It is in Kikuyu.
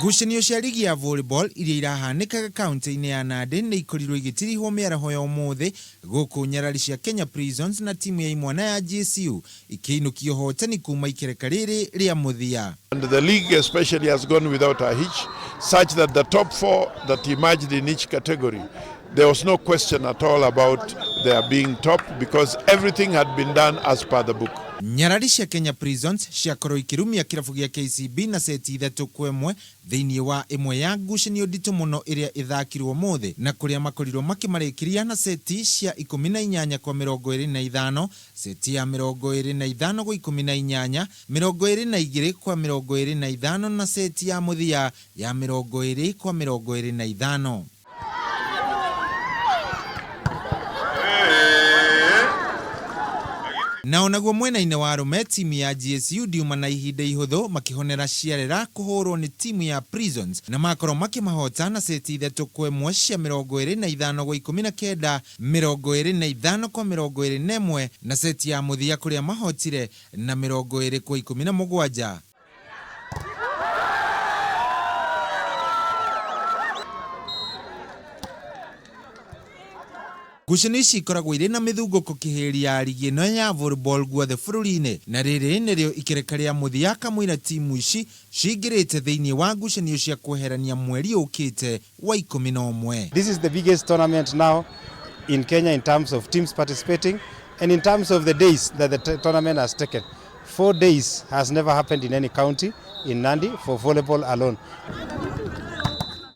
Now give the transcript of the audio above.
Ngucanio cia rigi ya volleyball iria irahanĩkaga kaunti-inĩ ya Nandĩ nĩ ikorirwo igĩtirihwo mĩaraho ya ũmũthĩ gũkũ nyarari cia Kenya Prisons na timu ya imwana ya GSU ikĩinũkia ũhotani kuma ikereka rĩrĩ rĩa mũthia. And the league especially has gone without a hitch, such that the top four that emerged in each category, there was no question at all about their being top because everything had been done as per the book. Nyarari cia Kenya Prisons ciakorwo ikĩrumia kĩrabu gĩa KCB na seti 3-1 thĩinĩ wa ĩmwe ya ngucanio nditũ mũno ĩrĩa ĩthakirwo ũmũthĩ, na kũrĩa makorirwo makĩmarĩkĩria na seti cia 18 kwa 25, seti ya 25 kwa 18, 22 kwa 25 na seti ya mũthia ya 20 kwa 25. Na onaguo mwena-inĩ wa arũme, timu ya GSU ndiuma na ihinda ihũthũ makĩhonera ciarera kũhũrwo nĩ timu ya Prisons na makorwo makĩmahota na seti 3-1 cia 25 kwa 19, 25 kwa 21 na seti ya mũthia kũrĩa mahotire na 20 kwa 17. Ngucanio ici ikoragwo irĩ na mĩthungũko kĩhĩri ya rigi ĩno ya volleyball guothe bũrũri-inĩ, na rĩrĩ nĩrĩo ikereka rĩa mũthia kamũira timu ici cingĩrĩte thĩinĩ wa ngucanio cia kweherania mweri ũkĩte wa 11. This is the biggest tournament now in Kenya in terms of teams participating and in terms of the days that the tournament has taken. 4 days has never happened in any county in Nandi for volleyball alone.